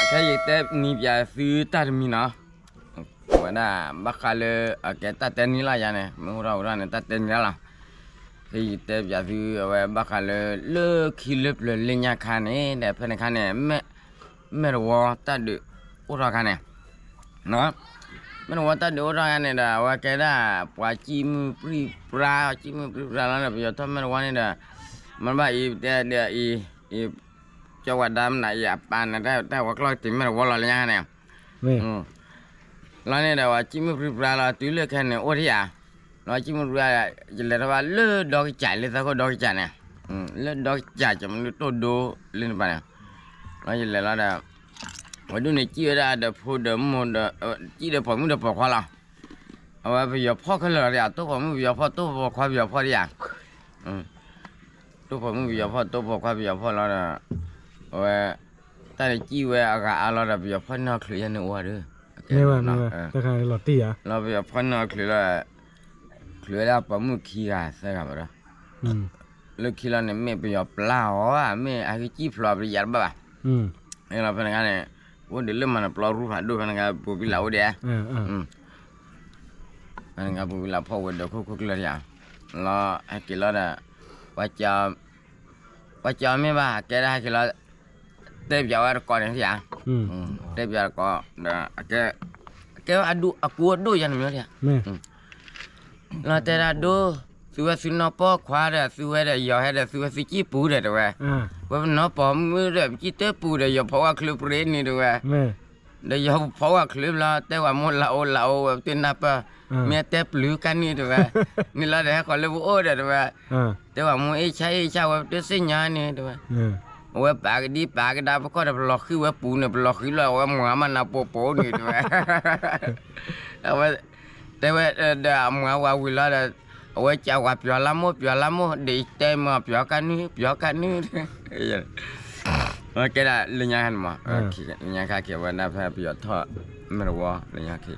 အခဲအံၤတဲနံၤပၠးသုတၢ်တမံၤနီၤ, ဝဲဒၣ်ဘၣ်ဃးလၢ အကဲတၢ်တဲနံၤလီၤယၤန့ၣ် မ့ၢ်အိၣ်ထီၣ်ဝဲဒၣ်န့ၣ် တၢ်တဲနံၤလီၤလီၤ. ခဲအံၤတဲပၠးသုအဝဲဘၣ်ဃးလၢ လၢခံလၢပျၢၤလၢညါခါန့ၣ် ဒီးဖဲန့ၣ်ခါန့ၣ် မဲၢ်တဝီတၢ်ဒုးအိၣ်ထီၣ်ခါန့ၣ် မဲၢ်တဝီတၢ်ဒုးအိၣ်ထီၣ်ခါန့ၣ်ဒီး အဝဲကဲဒၣ်ပှၤစံၣ်မုၢ်ပြံပြါ စံၣ်မုၢ်ပြံပြါလီၤဒီး ပယီၤထီၣ်မဲၢ်တဝီန့ၣ်ဒီး မ့ၢ်ဘၣ်အံၤတဲဒီးအံၤ အံၤ ကၠီဝၤဒါမနုၤအံၤအပၢ်န့ၣ် တၢ်ဝဲကျီၢ်ကတ့ၤမဲၢ်တဝီလီၤလၢညါန့ၣ် လီၤန့ၣ်ဒီး ပှၤစံၣ်မုၢ်ပြံပြါလီၤ တုၤလၢခဲန့ၣ်အိၣ်ဒံးဧါ, လီၤစံၣ်မုၢ်ပြံပြါ ယလဲၤထီၣ်ဘၣ်လၢဒီကစၢ်လၢသးခိၣ်ဒီကစၢ်န့ၣ်, လၢဒီကစၢ် ကမနုၤတိၢ်ဒိလၢနပၤန့ၣ်, လီၤယလဲၤလီၤဒီး ဝဲဒိၣ်န့ၣ်စံၣ်ဝဲဒၣ်ဒီးဖိဒီးမိၢ်ဒီး စံၣ်ဒီးပိာ်မုၣ်ဒီးပိာ်ခွါလီၤ, အဝဲပယီၤဖီၣ်ခဲလၢာ်လီၤဒံးဧါ တိၢ်ပိာ်မုၣ်ပယီၤဖီၣ် တိၢ်ပိာ်ခွါပယီၤဖီၣ်ဒံးဧါ တိၢ်ပိာ်မုၣ်ပယီၤဖီၣ်တိၢ်ပိာ်ခွါပယီၤဖီၣ်လီၤဒီး အဝဲ တၢ်န့ၣ်စံၣ်ဝဲအဂၤအါလီၤဒီး ပယီၤဖီၣ်န့ၢ်အီၤချုးယဲၢ်န့ၣ်အိၣ်ဒီး မ့ၢ်ဝဲမ့ၢ်ဝဲ တခါန့ၣ်လီၤတံၢ်ဧါ, လီၤပယီၤဖီၣ်န့ၢ်အီၤချုးလီၤ, ချုးဝဲဒၣ်ပိာ်မုၣ်ခံဂၤသၢဂၤဘၣ်ဒီး လၢခံလီၤန့ၣ် မ့ၢ်ပယီၤပျၢ်အီၤဧါ မ့ၢ်အကစံၣ်ဖျိးပယီၤတဘၣ်ဘၣ်, လီၤဖဲန့ၣ်ခါန့ၣ် အိၣ်ဒံးလၢမၤနၢၤပျီရူၢ်ဖးဒိၣ်ဖဲန့ၣ်ခါ ပူၤဖံလၢအိၣ်ဒံး ဖဲန့ၣ်ခါပူၤဖံလၢဖီၣ်ဝဲဒီးခိၣ်ခိၣ်ကျၢၢ်တယၤ, လီၤဟဲက့ၤလီၤဒီး ပှၤစံၣ်အီၤမ့ၢ်ဘၣ် ကဲဒၣ်ဟဲက့ၤလီၤ တဲပၠးဝဲတကိးန့ၣ်တယၤ, တဲပၠးတကိးဒီး အကဲ အကဲအဒူၣ်အကူအဒိၣ်ယၤန့ၣ်မ့ၢ်တယၤ လီၤတဲဒၣ်ဒိၣ်, သုဝဲသုနီၢ်ပီၢ်ခွါဒီး သုဝဲဒီးယီၤဟဲဒီး သုဝဲသုစံၣ်ပူၤဒီးတဲဝဲ, ပဝဲပနီၢ်ပိာ်မုၣ်ဒီး ပစံၣ်တပူၤဒီး ယီၤဖီဝဲချုးပရ့န့ၣ်တဲဝဲ, ဒီးယီၤဖီဝဲချုးဘျီ တဲဝဲမိၢ်လၤအိၣ်လၤအိၣ်ဝဲပတ့ၢ်နၢ်ပၢၢ်, မ့ၢ်တဲပျုၤကါန့ၣ်တဲဝဲ, န့ၣ်လီၤဒီးဟဲဃီၤလၢပအိၣ်ဒီးတဲဝဲ, တဲဝဲမိၢ်အ့ၣ်ဆါအ့ၣ်ဆါဝဲပတ့ၢ်သ့ၣ်ညါန့ၣ်တဲဝဲ, အဝဲပာ်ကဒံပာ်ကဒါပခီၣ်ဒီး ပလီၤဃံၤဝဲပူၤန့ၣ် ပလီၤဃံၤလီၤ အဝဲမၤမၤနၢ်ပိာ်ပိာ်န့ၣ်တဲဝဲ အဝဲ တဲဝဲဒီးအမၤဝၤဝံၤလီၤဒီး အဝဲကးဝၤပၠီၤလါမိၢ် ပၠီၤလါမိၢ် ဒ်တဲမၤပၠီၤကါနုၢ် ပၠီၤကါနုၢ်, ကဲဒၣ်လၢညါခါန့ၣ်မး, လၢညါခါက့ၤဝဲဒၣ်ဖဲပယီၤထီၣ် မဲၢ်တဝီ လၢညါခါ